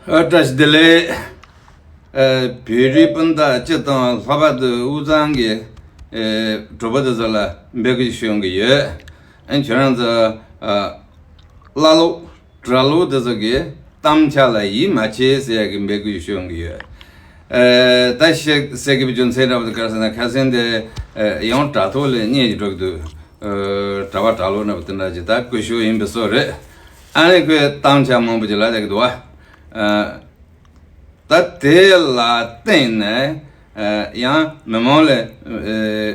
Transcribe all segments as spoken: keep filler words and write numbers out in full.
ཨ། བཀྲ་ཤིས་བདེ་ལེགས། ཨ། བོད་རིགས་སྤུན་ཟླ་སྤྱི་དང་ལྷག་པར་དུ་དབུས་གཙང་གི་ཨ་གྲོགས་པོ་དེ་ཚོ་ལ་འབོད་སྐུལ་ཞུ་ཡོང་གི་ཡོད། ཨ། ཁྱོད་རང་ཚོ་ཨ་ཀླ་ཀློ་གྲྭ་ཀློ་དེ་ཚོ་གི་གཏམ་འཆལ་ལ་ཡིད་མ་ཆེས་ཟེར་ཡ་གི་འབོད་སྐུལ་ཞུ་ཡོང་གི་ཡོད། ཨ། ད་བཤད་ཟེར་གི་བའི་རྒྱུ་མཚན་འདྲ་པོ་དེ་ག་རེ་ཟེར་ན། ཁ་སང་དེ་ཨ་ཡང་དྲ་ཐོག་ལ་བརྙན་ཞིག་འགྲོ་གི་འདུག། ཨ། གྲྭ་པ་གྲྭ་ཀློ་འདྲ་པོ་དེ་འདྲ་ཅིག་ད་སྐུ་ཞབས་ཡིན་པའི་བཟོ་རེད། ཨ་ནི་ཁོས་གཏམ་འཆལ་མང་པོ་ཅིག་ལབ་བསྡད་ཀྱི་འདུག་བ། ཨ། ད་དེ་ལ་བརྟེན་ནས་ཨ་ཡང་མི་མང་ལ་ཨ་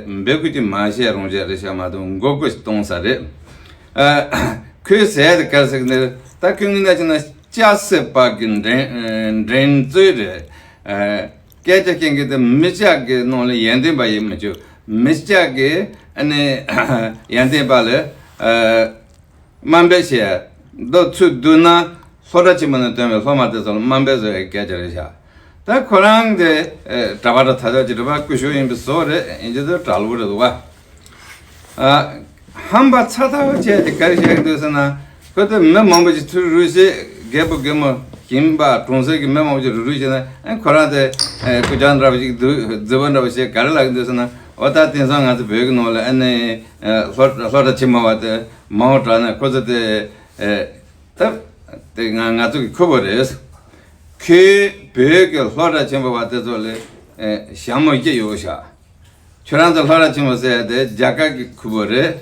འབོད་སྐུལ་ཅིག་མ་བྱས་རང་བྱས་རེད་ཤག་མ་གཏོགས་མགོ་སྐོར་ཞིག་གཏོང་ས་རེད། ཨ། ཁོས་ཟེར་དེ་ག་རེ་ཟེར་གི་འདུག། ད་ཁོས་ངས་ན་བྱས་ན་སྐྱ་སེར་པ་གི་འགྲན་འགྲན་རྩོད་རེད། ཨ། སྐད་ཆ་བཤད་མཁན་དེ་མི་སྐྱ་གི་ནང་ལ་ཡོན་ཏན་པ་ཡིན་མི་ཆོག། མི་སྐྱ་གི་ཨ་ནི་ཡོན་ཏན་པ་ལ་ཨ་དམའ་འབེབས་བྱས། མདོ་ཚུལ་བསྡུ་ན་སློབ་གྲྭ་ཆེན་མོ་ནས་ཐོན་པའི་སློབ་མ་དེ་ཚོ་ལ་དམའ་འབེབས་བཟོ་ཡའི་སྐད་ཆ་རེད་ཤག། ད་ཁོ་རང་དེ་ཨ་གྲྭ་པ་དང་ད་ལྟ་ཅི་འདྲ་པ་སྐུ་ཞབས་ཡིན་པའི་བཟོ་རེད། ཡིན་གྱི་འདུག། གྲྭ་ཀློ་རེད་འདུག་བ། ཨ། ཧམ་པ་ཚ་ཐག་བཅད་དེ་ག་རེ་བཤད་ཀྱི་འདུག་ཟེར་ན། ཁོ་ཚོས་མི་མང་པོ་ཞིག་ཚུར་རུབ་བྱས། རྒད་པོ་རྒད་མོ་ཞིང་པ་གྲོང་གསེབ་ཀྱི་མི་མང་པོ་ཞིག་རུབ་རུབ་བྱས་ན། ཨ། ཁོ་རང་དེ་ཨ་སྐུ་སྐྱོང་འདྲ་པོ་ཞིག་འདུག། རྫི་བོ་འདྲ་པོ་ཞིག་ག་རེ་ལབ་ཀྱི་འདུག་ཟེར་ན། འོ་ད་དེང་སང་ང་ཚོ་བོད་ཀྱི་ནང་ལ་ཨ་ནི་ཨ་སློབ་སློབ་གྲྭ་ཆེན་མོ་བ་དེ་མང་པོ་དྲགས་ནས། ཁོ་ཚོ་དེ་ཨ་ད་དེ་ང་ང་ཚོ་གི་ཁུ་བོ་རེད། ཁོས་བོད་ཀྱི་སློབ་གྲྭ་ཆེན་པོ་བ་དེ་ཚོ་ལ་ཨ་ཞྭ་མོ་བརྒྱབ་ཡོད་ཤག། ཁྱོད་རང་ཚོ་སློབ་གྲྭ་ཆེན་མོ་ཟེར་ཡ་དེ་རྒྱ་གར་གྱི་ཁུར་པོ་རེད།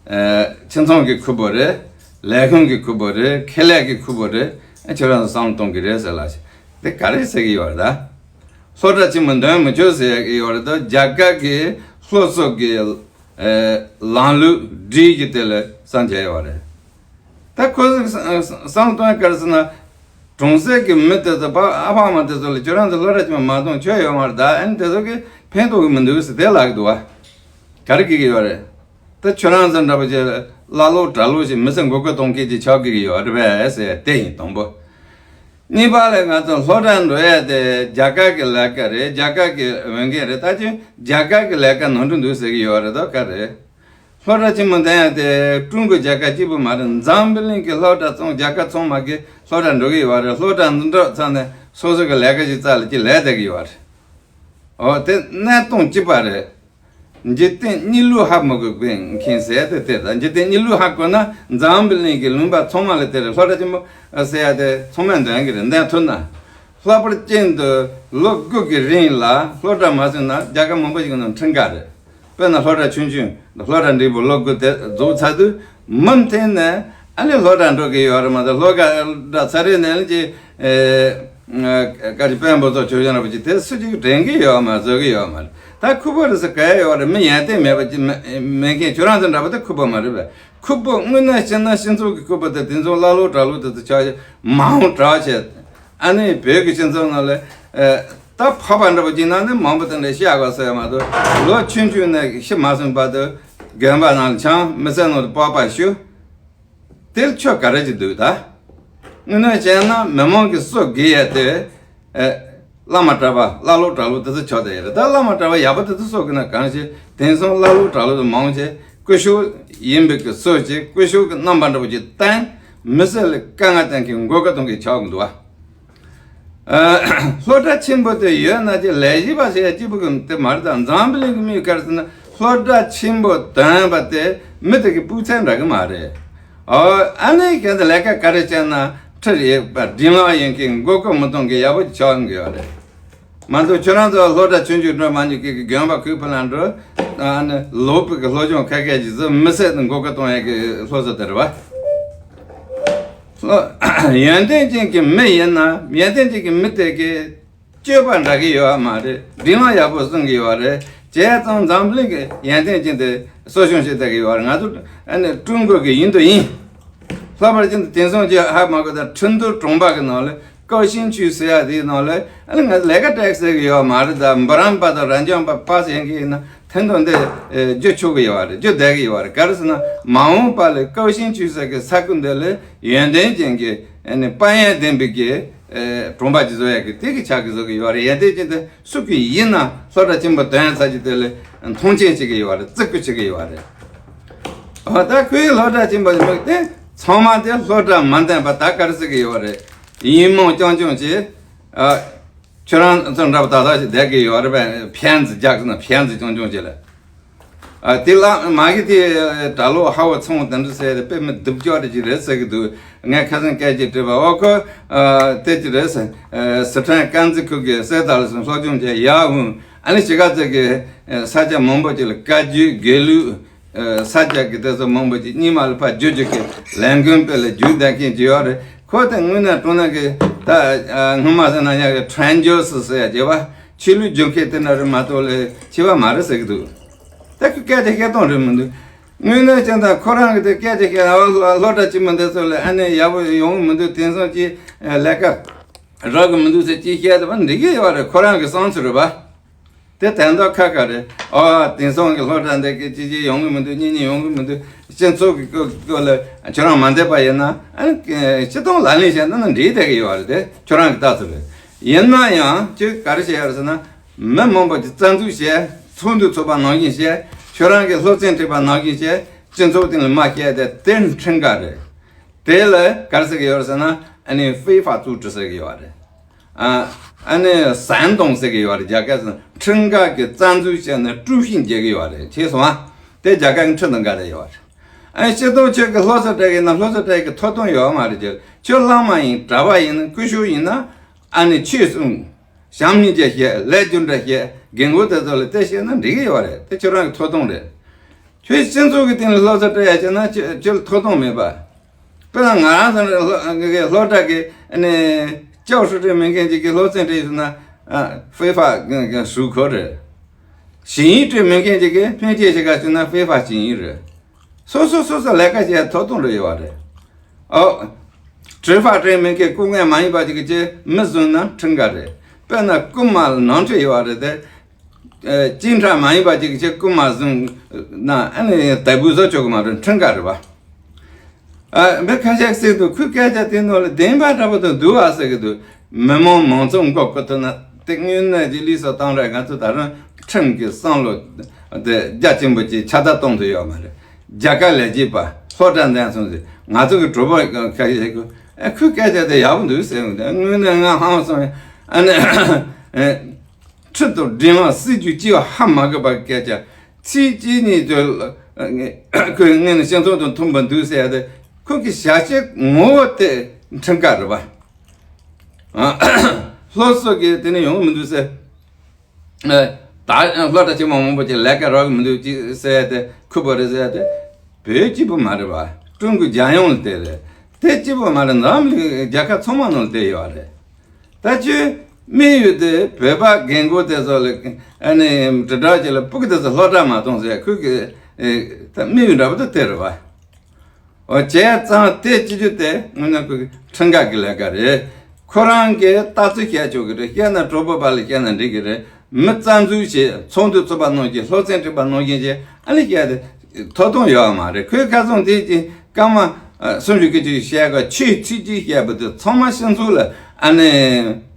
ཨ། ཁྱིམ་ཚང་གི་ཁུར་པོ་རེད། ལས་ཁུངས་ཀྱི་ཁུར་པོ་རེད། ཁེ་ལས་ཀྱི་ཁུར་པོ་རེད། ཨ། ཁྱོད་རང་ཚོ་བསམ་བློ་གཏོང་གི་རེད་ཟེར་ལབ་ཤག། དེ་ག་རེ་ཟེར་གི་ཡོད་རེད་ད། སློབ་གྲྭ་ཆེན་མོ་འདོན་མི་ཆོག་ཟེར་གི་ཡོད་རེད་དོ། རྒྱ་གར་གྱི་སློབ་གསོ་གི་ཨ་ལམ་ལུགས་སྒྲིག་གི་དེ་ལ་བསམ་བྱས་ཡོད་རེད། ད་ཁོ་ཚོས་བསམ་བློ་གཏོང་ཡ་ག་རེ་ཟེར་ན། གྲོང་གསེབ་ཀྱི་མི་དེ་ཚོ་ཕ་ཨ་ཕ་མ་དེ་ཚོ་ལ་ཁྱོད་རང་ཚོ་སློབ་གྲྭ་ཆེན་མོ་མ་གཏོང་ཆོག་ཡོད་མ་རེད་ད། ཨ་ནི་དེ་ཚོ་གིས་ཕན་ཐོགས་ཀྱི་མི་འདུག་ཟེར་དེ་ལབ་ཀྱི་འདུག་བ། ག་རེ་བྱེད་ཀྱི་ཡོད་རེད། ད་ཁྱོད་རང་ཚོ་འདྲ་པོ་ཅིག་ཀླ་ཀློ་གྲྭ་ཀློ་ཞིག་མི་ཚེ་མགོ་སྐོར་གཏོང་མཁན་ཅིག་ཆགས་ཀྱི་ཡོད་རེད་པས་ཟེར་དེ་ཡིན་དང་པོ། གཉིས་པ་ལ་ང་ཚོ་སློབ་གྲྭ་འགྲོ་ཡ་དེ་རྒྱ་གར་གྱི་ལས་ཀ་རེད། རྒྱ་གར་གྱི་འོས་འགན་རེད། ད་ཁྱོད་རྒྱ་གར་གྱི་ལས་ཀ་ནོར་འཁྲུལ་འདུག་ཟེར་གྱི་ཡོད་རེད་དོ། ག་རེ། སློབ་གྲྭ་ཆེན་མོ་འདོན་ཡ་དེ་ཀྲུང་གོ་རྒྱལ་ཁབ་གཅིག་པུ་མ་རེད། འཛམ་བུ་གླིང་གི་སློབ་གྲྭ་ཚང་། རྒྱལ་ཁབ་ཚང་མ་གི་སློབ་གྲྭ་འགྲོ་གི་ཡོད་རེད། སློབ་གྲྭ་འདི་འགྲོ་ཚར་ནས་སོ་སོ་གི་ལས་ཀ་ཞིག་རྩ་ལ་ཅིག་ལས་བསྡད་ཀྱི་ཡོད་རེད། འོ་དེ་གནས་སྟངས་གཅིག་པ་རེད། འཇིག་རྟེན་གཉིས་ལུགས་ཧ་མི་གོ་མཁན་ཟེར་དེ་དེ་རེད། འཇིག་རྟེན་གཉིས་ལུགས་ཧ་གོ་ན་འཛམ་བུ་གླིང་གི་ལུང་པ་ཚང་མ་ལ་དེ་རེད། སློབ་གྲྭ་ཆེན་མོ་ཟེར་ཡ་དེ་ཚང་མས་འདོན་གྱི་རེད། འདོན་ཐུབ་ན། ལྷག་པར་ཅན་དུ་ལོ་དགུ་གི་རིང་ལ་སློབ་གྲྭ་མ་སོན་ན་རྒྱལ་ཁབ་མང་པོ་ཞིག་ནང་ཁྲིམས་འགལ་རེད། དཔེར་ན་སློབ་གྲྭ་ཆུང་ཆུང་སློབ་གྲྭ་འབྲིང་པོ་ལོ་དགུ་དེ་རྫོགས་ཚར་དུས་མུ་མཐུད་ནས་ཨ་ནི་སློབ་གྲྭ་འགྲོ་གི་ཡོད་རེད་མ་གཏོགས། སློབ་གྲྭ་ཚར་རེ་ནས་ལ་ཅིག་ཨེ་བཀའ་ཁྲི་དཔོན་པོ་ཚོ་ཆོས་སྐྱོང་ར་བ་ཅིག་དེ་སུ་གཅིག་དྲན་གི་ཡོད་མ་རེད། བཟོ་གི་ཡོད་མ་རེད། ད་ཁུར་པོ་རེད་ཟེར་ག་ཡ་ཡོད་རེད། མི་ཡོན་ཏན་མེད་པ་ཅིག་མེད་མཁན་ཁྱོད་རང་ཚོ་འདྲ་པོ་དེ་ཁུར་པོ་མ་རེད་པས། ཁུར་པོ་དངོས་གནས་བཤད་ན་སྤྱི་ཚོགས་ཀྱི་ཁུར་པོ་དེ་དེ་ཚོ་ཀླ་ཀློ་གྲྭ་ཀློ་དེ་ཚོ་ཆགས་ཡོད་མ་འོང་གྲགས་བྱས། ཨ་ནི་བོད་ཀྱི་སྤྱི་ཚོགས་ནང་ལ་ཨེ་ད་ཕ་བ་འདྲ་པོ་ཅིག་ན་ནི་མང་པོ་དེ་འདྲ་བཤད་དགོས་ཟེར་ཡ་མ་གཏོགས། ལོ་ཆུང་ཆུང་ནས་ཤི་མ་སོན་བར་དུ་དགོན་པ་ནང་ལ་འཁྱམ། མི་ཚེ་ནང་དུ་སྤོབས་པ་ཞུ། དེ་ལ་ཆོ་ག་རེ་ཅིག་འདུག་ད། དངོས་གནས་བྱས་ན་མི་མང་གི་སྲོག་གི་ཡས་དེ་ཨེ་བླ་མ་གྲྭ་པ་ཀླ་ཀློ་གྲྭ་ཀློ་དེ་ཚོ་ཆོག་དེ་ཡོད་རེད། ད་བླ་མ་གྲྭ་པ་ཡག་པོ་དེ་ཚོ་སྲོག་གི་ན་གང་ཞིག། དེང་སང་ཀླ་ཀློ་གྲྭ་ཀློ་དེ་མང་ཆེ་སྐུ་ཞབས་ཡིན་པའི་གི་སྲོག་ཅིག། སྐུ་ཞབས་གི་རྣམ་པ་འདྲ་པོ་ཅིག་བསྟན། མི་སེར་ལ་དཀའ་ངལ་བསྟན་མཁན་མགོ་སྐོར་གཏོང་མཁན་ཆགས་འདུག་བ། ཨ། སློབ་གྲྭ་ཆེན་པོ་དེ་ཡོད་ན་ཅིག་ལས་བྱེད་པ་ཟེར་ཡ་གཅིག་པུ་གི་དེ་མ་རེད་ད། འཛམ་བུ་གླིང་གི་མི་ག་རེ་ཟེར་ན་སློབ་གྲྭ་ཆེན་པོ་འདོན་པ་དེ་མི་དེ་གི་སྤུས་ཚད་འདྲ་གི་མ་རེད། ཨོ་ཨ་ནི་གལ་ཏེ་ལས་ཀ་ག་རེ་བྱས་ན་ཁྲིར་ཡོད་པ་འབྲིང་ལོག་ཡིན་མཁན་མགོ་སྐོར་མི་གཏོང་མཁན་ཡག་པོ་ཅིག་ཆགས་ཡོང་གི་ཡོད་རེད། མ་གཏོགས་ཁྱོད་རང་ཚོ་སློབ་གྲྭ་ཆུང་ཆུང་འགྲོ་མ་མྱོང་མཁན་གི་དགོན་པ་ཁུག་ཕུ་ལ་འགྲོ། ཨ་ནི་ལོག་པའི་གི་སློབ་སྦྱོང་ཁ་ཁ་ཅིག་བཟོ། མི་སེར་དེ་མགོ་སྐོར་གཏོང་ཡ་གི་སློབ་གསོ་དེ་རེད་བ། ཡོན་ཏན་ཅན་གྱི་མི་ཡིན་ན་ཡོན་ཏན་ཅན་གྱི་མི་དེ་གི་སྤྱོད་པ་འདྲ་གི་ཡོད་མ་རེད། འབྲིང་ལོག་ཡག་པོ་གསུང་གི་ཡོད་རེད། བྱས་ཙང་འཛམ་གླིང་གི་ཡོན་ཏན་ཅན་དེ་གསོ་སྐྱོང་བྱེད་བསྡད་ཀྱི་ཡོད་རེད། ང་ཚོ་ཨ་ནི་ཀྲུང་གོ་གི་ཡིན་དུ་ཡིན། ལྷག་པར་ཅན་དུ་དེང་སང་ཅིག་ཧ་མ་གོ་ད་ཁྲིན་ཏུའུ་གྲོང་པ་གི་ནང་ལ་ཀའོ་ཤིན་ཆུས་ཟེར་ཡ་དེའི་ནང་ལ་ཨ་ནི་ང་ལས་ཀ་སྤྲད་ཟེར་གི་ཡོད་མ་རེད། ད་འབུམ་རམས་པ་དང་རབ་འབྱམས་པ་པ་ཟེར་མཁན་ཡིན་ན། ཐེངས་དང་འདི་རྒྱུ་ཆོག་གི་ཡོད་རེད། རྒྱུ་བསྡད་ཀྱི་ཡོད་རེད། ག་རེ་ཟེར་ན་མ་འོངས་པ་ལ་ཀའོ་ཤིན་ཆུས་ཟེར་གི་ས་ཁུལ་འདི་ལ་ཡོན་ཏན་ཅན་གྱི་ཨ་ནི་དཔལ་ཡོན་ལྡན་པའི་གི་ཨེ་གྲོང་པ་ཅིག་བཟོ་ཡ་གི་དེ་གི་ཆགས་ཀྱི་བཟོ་གི་ཡོད་རེད། ཡོན་ཏན་ཅན་དེ་སུ་གི་ཡིན་ན་སློབ་གྲྭ་ཆེན་པོ་འདོན་ས་ཅིག་དེ་ལ་མཐོང་ཆེན་བྱེད་ཀྱི་ཡོད་རེད། བརྩི་བཀུར་བྱེད་ཀྱི་ཡོད་རེད། འོ་ད་ཁོའི་སློབ་གྲྭ་ཆེན་པོ་ཡིན་པ་དེ་ཚང་མ་དེ་སློབ་གྲྭ་མ་འདོན་པ་ད་ག་རེ་ཟེར་གི་ཡོད་རེད། ཡིན་མང་རྐྱང་རྐྱང་བྱས། ཨ། ཁྱོད་རང་ཚོ་འདྲ་པོ་ད་ལྟ་ཞིག་བསྡད་ཀྱི་ཡོད་རེད་པས། ཕན་ཚུན་རྒྱག་ཟེར་ན་ཕན་ཚུན་རྐྱང་རྐྱང་བྱས་ལ། ཨ། དེ་ལ་མ་གི་དེ་གྲྭ་ལོག་ཧ་བ་ཚང་དེ་འདྲ་ཟེར་ཏེ་དཔེ་མི་སྡུག་ཅག་རེ་ཅིག་རེད་ཟེར་གི་འདུག་ངས་ཁ་སང་སྐད་ཅིག་དྲིས་པ། ཨོ་ཁོ། ཨ། དེ་ཅི་རེད་ཟེར། ཨ། སི་ཁྲོན་དཀར་མཛེས་ཁུལ་གྱི་གསེར་རྟ་ལ་སོང་སློབ་སྦྱོང་བྱས་ཡག་འོང་། ཨ་ནི་ཕྱི་ཁ་ཚོད་ཀྱི་ས་ཆ་མང་པོ་ཅིག་ལ་བཀའ་བརྒྱུད་དགེ་ལུགས། ས་སྐྱ་གི་དེ་ཚོ་མང་པོ་ཅིག་རྙིང་མ་ལ་ཕར་བསྒྱུར་རྒྱུ་གི་ལས་འགན་དཔེ་ལ་བསྒྱུར་བསྡད་མཁན་ཅིག་ཡོད་རེད། ཁོ་དེ་དངོས་གནས་དྲང་གནས་ཀྱི་ད་སྔོན་མ་ཟེར་ན་ཡག་གི་ཁྲན་ཇོ་སི་ཟེར་ཡ་བྱས་པ་ཆོས་ལུགས་བསྒྱུར་མཁན་དེ་འདྲ་རེད་མ་གཏོགས་ལས་ཆེ་བ་མ་རེད་ཟེར་གི་འདུག་ད་ཁོས་སྐད་ཆ་བཤད་སྟངས་རེད་མི་འདུག་དངོས་གནས་ཅན་ད་ཁོ་རང་གི་དེ་སྐད་ཆ་བཤད་ན་སློབ་གྲྭ་ཆེན་མོ་འདི་ཚོ་ལ་ཨ་ནེ་ཡག་པོ་ཡོང་གི་མི་འདུག་དེང་སང་ཅི་ལས་ཀ་རག་གི་མི་འདུག་ཟེར་ཅི་བཤད་ད་པ་འགྲིག་གི་ཡོད་རེད། ཁོ་རང་གི་བསམ་ཚུལ་རེད་པ། དེ་དོན་དག་ཁ་ཁ་རེད། ཨ། དེང་སང་གི་སློབ་གྲྭ་འདི་གི་ཅི་ཅི་ཡོང་གི་མི་འདུག་གཉིས་གཉིས་ཡོང་གི་མི་འདུག་སྤྱི་ཚོགས་ཀྱི་སྐོར་སྐོར་ལ་ཁྱོད་རང་མ་འདོད་པ་ཡིན་ན་ཨ་ནི་སྤྱི་སྟངས་ལག་ལེན་བྱས་ན་ན་འགྲིག་བསྡད་ཀྱི་ཡོད་རེད། དེ་ཁྱོད་རང་གི་ལྟ་ཚུལ་རེད། ཡིན་ན་ཡང་ཅི་ག་རེ་བྱས་ཡོད་རེད་ཟེར་ན། མི་མང་པོ་ཅིག་རྩ་འཛུགས་བྱས། ཚོགས་འདུ་ཚོགས་པ་ནང་བཞིན་བྱས། ཁྱོད་རང་གི་སློབ་ཚན་ཁྲིད་པ་ནང་བཞིན་བྱས། སྤྱི་ཚོགས་སྟེང་ལ་མ་བཤད་དེ་དེ་ཁྲིམས་འགལ་རེད། དེ་ལ་ག་རེ་ཟེར་གི་ཡོད་རེད་ཟེར་ན། ཨ་ནི་非法组织ཟེར་གི་ཡོད་རེད། ཨ། ཨ་ནི་煽动ཟེར་གི་ཡོད་རེད། རྒྱ་སྐད་ཟེར་ན་ཁྲིམས་འགལ་གྱི་རྩ་འཛུགས་བྱས་ནས་དཀྲུག་ཤིང་རྒྱག་གི་ཡོད་རེད། ཤེས་སོང་ཨ། དེ་རྒྱ་སྐད་ཀྱི་ཁྲིམས་དང་འགལ་བསྡད་ཡོད་རེད། ཨ་ནི་སྤྱི་ཚོགས་ཁྱོད་ཀྱི་སློབ་གསོ་སྤྲད་གི་ན་སློབ་གསོ་སྤྲད་གི་ཐོབ་ཐང་ཡོད་མ་རེད། ཁྱོད་ཁྱོད་བླ་མ་ཡིན་གྲྭ་པ་ཡིན་སྐུ་ཞབས་ཡིན་ན་ཨ་ནི་ཆོས་གསུངས། བྱམས་སྙིང་རྗེ་བཤད། ལས་རྒྱུ་འབྲས་བཤད། རྒན་རྒོན་དེ་ཚོ་ལ་དེ་བཤད་ན་འགྲིག་གི་ཡོད་རེད། དེ་ཁྱོད་རང་གི་ཐོབ་ཐང་རེད། ཁྱོད་སྤྱི་ཚོགས་ཀྱི་སྟེང་ལ་སློབ་གསོ་སྤྲད་ཡ་བྱས་ན་ཁྱོད་ཁྱོད་ལ་ཐོབ་ཐང་མེད་པ། དཔེར་ན་ང་རང་ཚོ་སློབ་གྲྭ་གི་ཨ་ནི་教师证མེད་མཁན་ཅིག་གིས་སློབ་ཚན་སྤྲད་ཡོད་ན་非法ཟུར་བཀོད་རེད། ཞིང་ཡིག་证མེད་མཁན་ཅིག་གིས་ཐོན་སྐྱེད་བྱེད་ག་ཞུ་ན་非法ཞིང་ཡིག་རེད། སོ་སོ་སོ་སོ་ལས་ཀ་བྱེད་ཡ་ཐོབ་ཐང་རེ་ཡོད་པ་རེད། ཨོ།执法证མེད་མཁན་རྐུ་མཁན་མ་ཡིན་པ་ཅིག་གིས་ཁྱེད་མི་བཟུང་ན་ཁྲིམས་འགལ་རེད། དཔེར་ན་རྐུན་མ་ལ་ནོར་འཁྲུལ་ཡོད་པ་རེད་དེ། ཨེ། སྐྱིན་ཁྲག་མ་ཡིན་པ་ཅིག་གིས་ཁྱེད་རྐུན་མ་བཟུང་ན་ཨ་ནི་逮捕་བཟོ་ཆོག་གི་མ་རེད། ཁྲིམས་འགལ་རེད་པ། ཨ། མི་ཁ་ཤས་ཟེར་འདུག་ཁོའི་སྐད་ཆ་དེ་ནང་ལ་བདེན་པ་འདྲ་པོ་དང་འདུག་ཨ་ཟེར་གི་འདུག་མི་མང་མང་ཚོགས་མགོ་སྐོར་ཐུབ་ན་དེ་དངོས་གནས་ཀྱི་ལུགས་སྲོལ་བཏང་རེད། ང་ཚོ་ད་རུང་ཁྲིམས་ཀྱི་བསམ་བློ་དེ་རྒྱ་ཆེན་པོ་ཅིག་ཁྱབ་བརྡལ་གཏོང་ཐུབ་ཡོད་མ་རེད། རྒྱ་གར་ལས་བྱེད་པ་སློབ་གྲྭ་འདི་ཚོ་ཚོས་ང་ཚོ་གི་གྲོགས་པོ་ཁ་ཤས་ཤིག་གིས་ཨ་ཁོའི་སྐད་ཆ་དེ་ཡག་པོ་འདུག་ཟེར་གི་འདུག་དངོས་གནས་ང་ཧང་སང་ཨ་ནི། ཁྲི་དང་སྒྲིན་ལང་སྲིད་ཇུས་གཅིག་ཧ་མ་གོ་བ་སྐད་ཆ། ཚིག་གཅིག་གཉིས་དེ་ཁོས་སྔོན་ནས་སྤྱི་ཚོགས་དང་མཐུན་པ་འདུག་ཟེར་ཡ་དེ་ཁོ་གི་བྱ་བྱེད་ངོ་བོ་དེ་ཁྲིམས་འགལ་རེད་པ། སློབ་གསོ་གི་དེ་ནས་ཡོང་གི་མི་འདུག་ཟེར། ད་སློབ་གྲྭ་ཆེན་མོ་མང་པོ་ཅིག་ལས་ཀ་རག་གི་མི་འདུག་ཅིག་ཟེར་ཡ་དེ་ཁུ་པོ་རེད་ཟེར་ཡ་དེ་བོད་གཅིག་པུ་མ་རེད་པ། ཀྲུང་གོ་རྒྱལ་ཡོངས་ལ་དེ་རེད། དེ་གཅིག་པུ་མ་རེད། འཛམ་གླིང་རྒྱལ་ཁབ་ཚང་མ་ནང་ལ་དེ་ཡོད་རེད། ད་ཁྱོད་དམིགས་ཡུལ་དེ་བོད་པ་རྒན་རྒོན་དེ་ཚོ་ལ་ཨ་ནི་དྲིལ་བསྒྲགས་བྱས་ལ་སྤུ་གུ་དེ་ཚོ་སློབ་གྲྭ་མ་གཏོང་ཟེར་ཁོས་གི་ད་དམིགས་ཡུལ་འདྲ་པོ་དེ་དེ་རེད་པ། འོ་བྱས་ཙང་དེ་སྤྱི་རྒྱུ་དེ་དངོས་གནས་ཁོས་གི་ཁྲིམས་འགལ་གི་ལས་ཀ་རེད། ཁོ་རང་གིས་ལྟ་ཚུལ་བཤད་ཆོག་གི་རེད། བཤད་ན་གྲོགས་པོ་པ་ལ་བཤད་ན་འགྲིག་གི་རེད། མི་རྩ་འཛུགས་བྱས་ཚོགས་འདུ་ཚོགས་པ་ནང་བཞིན་སློབ་ཚན་ཁྲིད་པ་ནང་བཞིན་བྱས་ཨ་ནི་བཤད་དེ་ཐོབ་ཐང་ཡོད་མ་རེད། ཁོའི་ཁ་སང་དེ་ཅིག་སྐར་མ་ཨ་སུམ་ཅུ་སྐད་ཅིག་བཤད་ག་ཆོས་ཚིག་གཅིག་བཤད་པ་དེ་ཚང་མ་སྤྱི་ཚོགས་ལ་ཨ་ནི་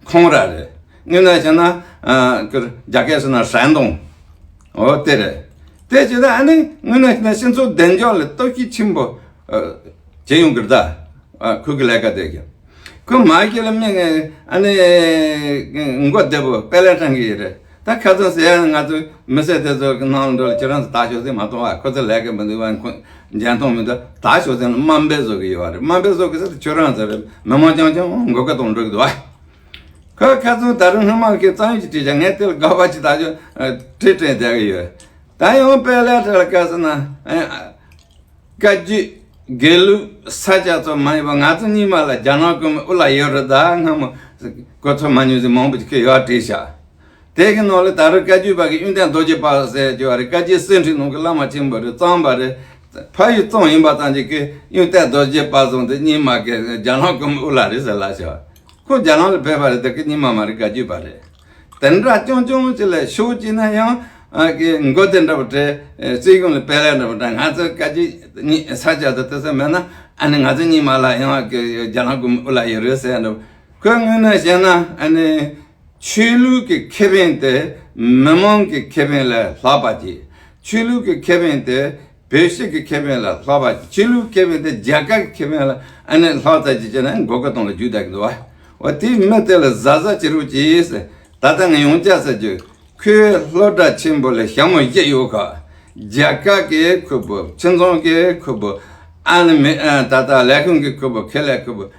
ཁོང་ར་རེད། དངོས་གནས་བྱས་ན་ཨ་ཁོ་རྒྱ་སྐད་ཟེར་ན་ཧྲན་ཏོང་འོ་དེ་རེད། དེ་བྱས་ད་ཨ་ནི་དངོས་གནས་བྱས་ན་སྤྱི་ཚོགས་བདེ་འཇགས་ལ་སྟོབས་ཤུགས་ཆེན་པོ་ཨ་བྱེད་ཡོང་གི་རེད་ད། ཨ་ཁོ་གི་ལས་ཀ་དེ་གི་ཁོ་མ་གི་ལ་མི་ཨ་ནི་མགོ་བདེ་པོ་དཔེ་ལེན་དྲན་གི་ཡོད་རེད། ད་ཁ་སང་ཟེར་ཡ་ང་ཚོ་མི་སེར་དེ་ཚོ་གི་ནང་ལ་འགྲོ་ལ་ཁྱེད་རང་ཚོ་དག་ཤོག་ཟེར་མ་གཏོགས་ཨ་ཁོ་ཚོ་ལས་ཀ་མི་འདུག་བ་ཁོ་འཇོན་ཐང་མི་འདུག་དག་ཤོག་ཟེར་ན་དམའ་འབེབས་བཟོ་གི་ཡོད་རེད། དམའ་འབེབས་བཟོ་གི་ཟེར་ཏེ་ཁྱོད་རང་ཚོ་རེད། མི་མང་རྐྱང་རྐྱང་མགོ་སྐོར་གཏོང་འགྲོ་གི་འདུག་བ། ཁོ་ཁ་སང་ད་རུང་སྔོན་མ་གི་རྩ་ཡོན་གྱི་བྲིས་ཤག་ངས་དེ་ལ་དགག་པ་ཅིག་ད་ཆོག་བྲིས་བྲིས་བསྡད་གི་ཡོད། ད་ཡང་དཔེ་ལས་བྲལ་ལ་བཀལ་ཟེར་ན། བཀའ་བརྒྱུད། དགེ་ལུགས། ས་སྐྱ་ཚོ་མ་ཡིན་པ་ང་ཚོ་རྙིང་མ་ལ་རྒྱ་ནག་གི་དབུ་ལ་ཡོད་རེད། ད་སྔ་མོ་གོ་ཚོད་མ་ཉུང་ཟིག་མང་པོ་ཅིག་གིས་ཡར་བྲིས་ཤག་དེ་གི་ནང་ལ་ད་རུང་བཀའ་བརྒྱུད་པ་གི་ཡོན་ཏན་རྡོ་རྗེ་དཔལ་ཟེར་གྱི་བ་རེད། བཀའ་བརྒྱུད་གསེར་ཁྲིའི་ནང་གི་བླ་མ་ཆེན་པོ་རེད། གཙང་པ་རེད། ཕ་ཡུལ་གཙང་ཡིན་པ་ཙམ་གྱིས་ཀྱི་ཡོན་ཏན་རྡོ་རྗེ་དཔལ་བཟང་དེ་རྙིང་མ་གི་རྒྱ་ནག་གི་དབུ་ལ་རེད་ཟེར་ལབ་ཤག་ཁོ་རྒྱ་ནག་ལ་ཕེབས་པ་རེད། དེ་གི་རྙིང་མ་མ་རེད། བཀའ་བརྒྱུད་པ་རེད། དེ་འདྲ་རྐྱང་རྐྱང་ཅིག་ལ་ཤོག་ཅིག་ན་ཡང་ཨ་གི་མགོ་དེ་འདྲ་པོ་བྲེས་སྲིད་གཞུང་ལ་དཔེ་ལེན་འདྲ་པོ་འདྲ། ང་ཚོ་བཀའ་བརྒྱུད་ས་སྐྱ་དང་དེ་ཚོ་མེད་ན་ཨ་ནི་ང་ཚོ་རྙིང་མ་ལ་ཡང་ཨ་གི་རྒྱ་ནག་གི་དབུ་ལ་ཡོད་རེད་ཟེར་འདྲ་པོ། ཁོས་དངོས་གནས་བཤད་ན་ཨ་ནི་ཆོས་ལུགས་ཀྱི་ཁེ་ཕན་དེ་མི་མང་གི་ཁེ་ཕན་ལས་ལྷག་པ་ཅིག་ཆོས་ལུགས་ཀྱི་ཁེ་ཕན་དེ་བོད་ཞིག་གི་ཁེ་ཕན་ལ་ལྷག་པ། ཆོས་ལུགས་ཁེ་ཕན་དེ་རྒྱལ་ཁབ་ཀྱི་ཁེ་ཕན་ལ་ཨ་ནི་ལྷག་ཙམ་ཅིག་བྱས་ན་མགོ་སྐོར་གཏོང་ལ་རྒྱུག་བསྡད་ཀྱི་འདུག་བ། འོ་དེའི་མི་དེ་ལ་གཟབ་གཟབ་བྱེད་རོགས་གྱིས། ད་ལྟ་ངས་ཡང་བསྐྱར་ཟེར་རྒྱུ། ཁོའི་སློབ་གྲྭ་ཆེན་པོ་ལ་ཞྭ་མོ་བཞི་ཡོད་ཁ། རྒྱ་གར་གྱི་ཁུ་བུ། ཁྱིམ་ཚང་གི་ཁུ་བུ། ཨ་ནི་མི་ཨ་ད་ལྟ་ལས་ཁུངས་ཀྱི་ཁུ་བུ། ཁེ་ལས་ཁུ་བུ།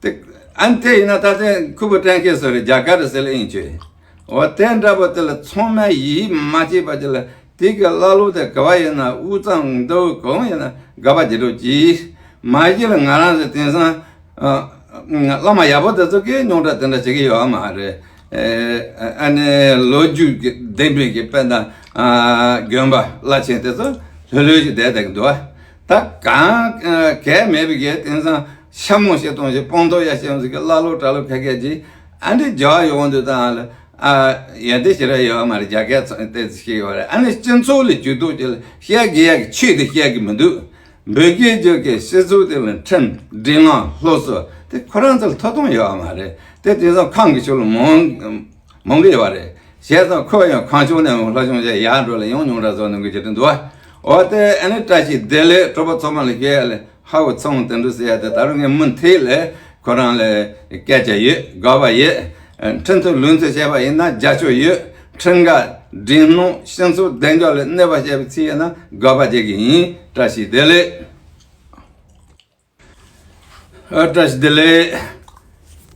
དེ་ཨ་ནི་དེ་ཡིན་ན་ད་ལྟའི་ཁུ་བུ་ཀྲན་ཁེ་སོ་རེད། རྒྱ་གར་རེད་ཟེར་ལེ་ཡིན་ཆོས། འོ་དེ་འདྲ་པོ་དེ་ལ་ཚང་མས་ཡིད་མ་ཆེས་པ་ཅིག་ལ། དེ་གི་བླ་སློབ་དེ་ག་བ་ཡིན་ན། དབུས་གཙང་མདོ་དབུས་གང་ཡིན་ན་དགག་པ་བྱེད་རོགས་གྱིས། མ་གཞི་ལ་ང་རང་ཚོ་དེང་སང་ཨ་བླ་མ་ཡག་པོ་དེ་ཚོ་གིས་རྙོག་དྲ་དེ་འདྲ་བྱེད་ཀྱི་ཡོད་མ་རེད། ཨ་ནི་ལོ་རྒྱུས་ཀྱི་ལྡན་པའི་གི་དཔེར་ན་དགོན་པ་བླ་ཆེན་དེ་ཚོ་ལྷོད་ལྷོད་ཅིག་བསྡད་བསྡད་ཀྱི་འདུག། ད་གང་གལ་མེད་པའི་གི་དེང་སང་ཤ་མོ་ཞིག་གཏོང་ཞིག་སྤང་ཐོག་ཡ་ཞིག་ཟིག་གི་བླ་སློབ་གྲྭ་སློབ་ཁ་ཁ་ཅིག་ཨ་འདྲ་རྒྱག་ཡོང་དུས་ད་ལ། ཨ། ཡ་དེ་ཞེ་དྲག་ཡོད་མ་རེད། རྒྱ་སྐད་ཚོ་དེ་ཞིག་ཡོད་རེད། ཨ་ནི་སྤྱི་ཚོགས་ལ་ཇུས་གཏོགས་ཅིག་ལ་བཤད་དགོས་ཡ་གི་ཆོས་དེ་བཤད་གི་མི་འདུག། བོད་སྐད་ཅིག་གི་སྤྱི་ཚོགས་དེ་ལ་ཁྲིམས་སྒྲིག་ལམ་སློབ་གསོ་དེ་ཁོ་རང་ཚོ་ལ་ཐོབ་ཐང་ཡོད་མ་རེད། དེ་དེང་སང་ཁམས་ཀྱི་ཕྱོགས་ལ་མང་མང་གི་ཡོད་རེད། བྱས་ཙང་ཁོ་ཡང་ཁམས་ཕྱོགས་ནས་ལྷོ་ཕྱོགས་ཅིག་ཡར་འགྲོ་ལ་ཡང་རྙོག་དྲ་བཟོ་གནང་གི་ཅིག་འདུག། འོ་དེ་ཨ་ནི་བཀྲ་ཤིས་བདེ་ལེགས། གྲོགས་པོ་ཚང་མ་ལ་བཤད་ཡ་ལ། ཧ་བོ་ཚང་དེ་འདྲ་ཟེར་ཡ་དེ་ད་རུང་ངས་མུ་མཐུད་ལ་ཁོ་རང་ལ་སྐད་ཆ་ཡོད། དགག་པ་ཡོད། ཁྲིམས་མཐུན་ལུགས་མཐུན་བྱས་པ་ཡིན་ན་རྒྱབ་སྐྱོར་ཡོད། ཁྲིམས་འགལ་སྒྲིག་ལམ་སྤྱི་ཚོགས་བདེ་འཇགས་ལ་གནོད་པ་བྱས་པའི་ཚུལ་ཡིན་ན་དགག་པ་བྱེད་ཀྱི་ཡིན། བཀྲ་ཤིས་བདེ་ལེགས། ཨ། བཀྲ་ཤིས་བདེ་ལེགས།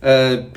ཨ།